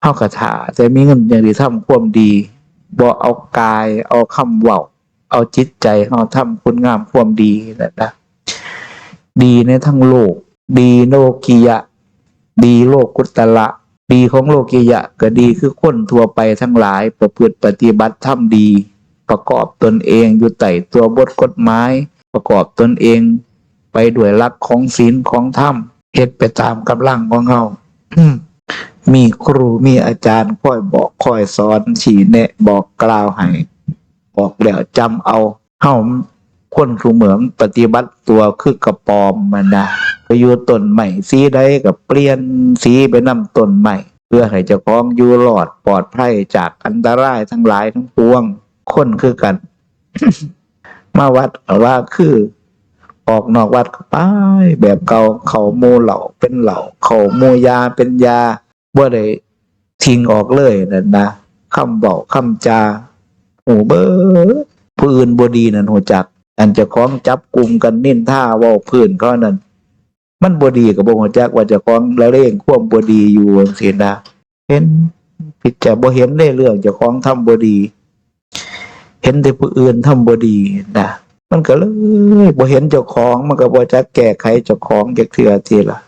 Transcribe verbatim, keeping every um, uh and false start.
เฮาก็ท่าแต่มีเงินจั่งสิทำความดี บ่เอากาย เอาคำเว้า เอาจิตใจเฮาทำคุณงามความดีนั่นนะ ดีในทั้งโลก ดีโลกิยะ ดีโลกุตระ ดีของโลกิยะก็ดีคือคนทั่วไปทั้งหลายประพฤติปฏิบัติทำดี ประกอบตนเองอยู่ใต้ตัวบทกฎหมาย ประกอบตนเองไปด้วยหลักของศีลของธรรม เฮ็ดไปตามกำลังของเฮา มีครูมีอาจารย์คอยบอกคอยสอนชี้แนะบอกกล่าวให้ บอกแล้วจำเอา เฮาคนซุมื้อมันปฏิบัติตัวคือกระป๋อมมันนะ ไปอยู่ต้นไม้สีใดก็เปลี่ยนสีไปนำต้นไม้ เพื่อให้เจ้าของอยู่รอดปลอดภัยจากอันตรายทั้งหลายทั้งปวง คนคือกัน มาวัดก็ว่าคือ ออกนอกวัดก็ไปแบบเก่า เข้าหมู่เหล้าเป็นเหล้า เข้าหมู่ยาเป็นยา บ่ได้ทิ้งออกเลยนั่นนะ คำเว้าคำจา ฮู้เบิด ผู้อื่นบ่ดีนั่นฮู้จัก อันเจ้าของจับกุมกันนินทาเว้าพื้นเขานั่น มันบ่ดีก็บ่ฮู้จักว่าเจ้าของละเลงความบ่ดีอยู่จั่งซี้นะ เห็นผิดจะบ่เห็นในเรื่องเจ้าของทำบ่ดี เห็นแต่ผู้อื่นทำบ่ดีนะ มันก็เลยบ่เห็นเจ้าของ มันก็บ่จักแก้ไขเจ้าของจักเทื่อทีละ